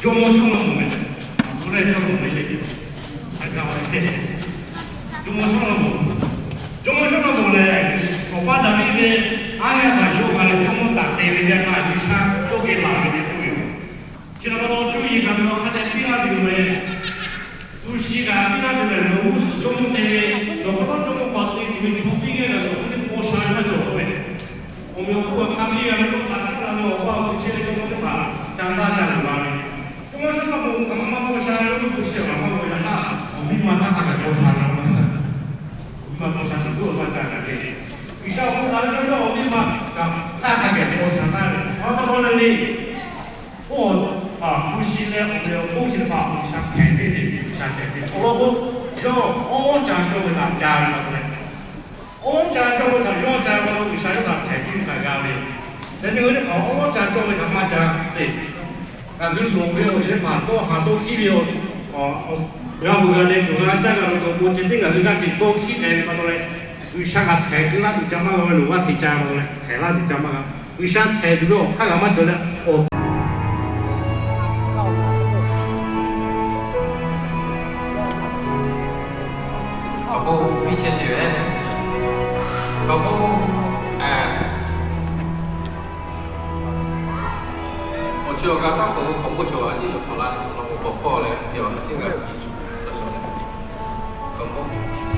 Jawˇmawˇ Sawˉlaꞈmonˍ ve, awˬ hk'aw lo jawˇmawˇ ve le, a ga ve, Jawˇmawˇ Sawˉlaꞈmonˍ, Jawˇmawˇ Sawˉlaꞈmonˍ lehˬ, awˬ pa Daˍviˆ ve aˉ yaˇ htaꞈ yawˇ hk'a leh jawˇmawˇ taˍ te ve teˇ htaˇ, G'uiˬsha cawˇ ke laˬ ve teˇ ceuˬ yoˬ. Chi htaꞈ pa taw cuˇ yiˍ kaꞈ ve awˬ hk'a dehꞈ piˇ laˇ tuˬ ve, hpu shi kaꞈ piˇ laˇ tuˬ ve, nawˬ g'uˇ suhˍ jawˇmawˇ te ve, nawˬ hk'aw lo jawˇmawˇ pa te tuˬ ve chaw teˇ g'aˇ kaꞈ nawˬ hk'aw lo paw sha ve maˇ cawˬ k'oˆ ve, awˬ meꞈ awˬ hk'oˆ hk'a piˇ g'a ve k'oˆ taˍ htaˇ, nawˬ awˬ pa awˬ e chehˇ ve jawˇmawˇ teˇ hpaˍ ca taˇ ca laˬ la ve, Jawˇmawˇ Sawˉlaꞈmonˍ hk'aˬ ma maˇ paw sha ve, yawˇ hui hpu shi maˇ paw sha htaˇ, awˬ miˇ ma taˇ hk'a gaˬ paw sha ve, awˬ miˇ ma paw sha suhˍ g'uˇ awˬ ma ca gaˬ ve, G'uiˬsha awˬ hk'oˆ taˍ ve yawˇ awˬ miˇ ma kaꞈ taˇ hk'a gaˬ paw sha taˍ ve, awˬ hk'aw lo le le, oˇ, hpu shi leh awˬ meꞈ awˬ hk'oˆ chi teˇ hpaˍ G'uiˬsha hpehꞈ ve le, G'uiˬsha hpehꞈ ve awˬ lawn k'o, yawˇ awˉ lawˉ ca cawˇ ve htaꞈ ca ve la k'o leh, awˉ lawˉ ca cawˇ ve htaꞈ yawˇ ca ve la k'o, G'uiˬsha yawˇ htaꞈ hpehꞈ piˇ ve htaꞈ g'a ve, yaꞈ nyi ngaˬ hui teˇ hpaˍ awˉ lawˉ ca cawˇ ve htaꞈ maˇ ca ve, ngaˬ hui loˍ ve awˬ ceuˬ teˇ hpaˍ dawˇ haˍ dawˇ hkiˉ ve yoˬ. G'a meuꞈ g'a leh tuˬ g'a caˇ g'a law k'o, bon ceh tiˉ ngaˬ hui g'aˇ hteꞈ dawˇ hkiˉ hpehꞈ ve pa taw leh, G'uiˬsha htaꞈ hpehꞈ keu laˇ tuˬ ca maˇ g'a ve, loˍ g'aˇ hteꞈ ca pa taw leh hpehꞈ laˇ tuˬ ca maˇ g'a. G'uiˬsha hpehꞈ tuˬ ve awˬ hk'aˇ g'a maˇ cawˬ leh, awˬ K'awꞈ k'oˆ piˇ chehˇ sheˍ ve, k'awꞈ k'oˆ, awˬ chi awˬ g'a taˇ k'awꞈ k'awꞈ k'oˆ cawˬ a ciˉ cawˬ hk'awꞈ la, awˬ lawn k'o k'awꞈ hpawˇ leh, awˬ ha ciˉ g'a piˇ, k'awꞈ k'oˆ.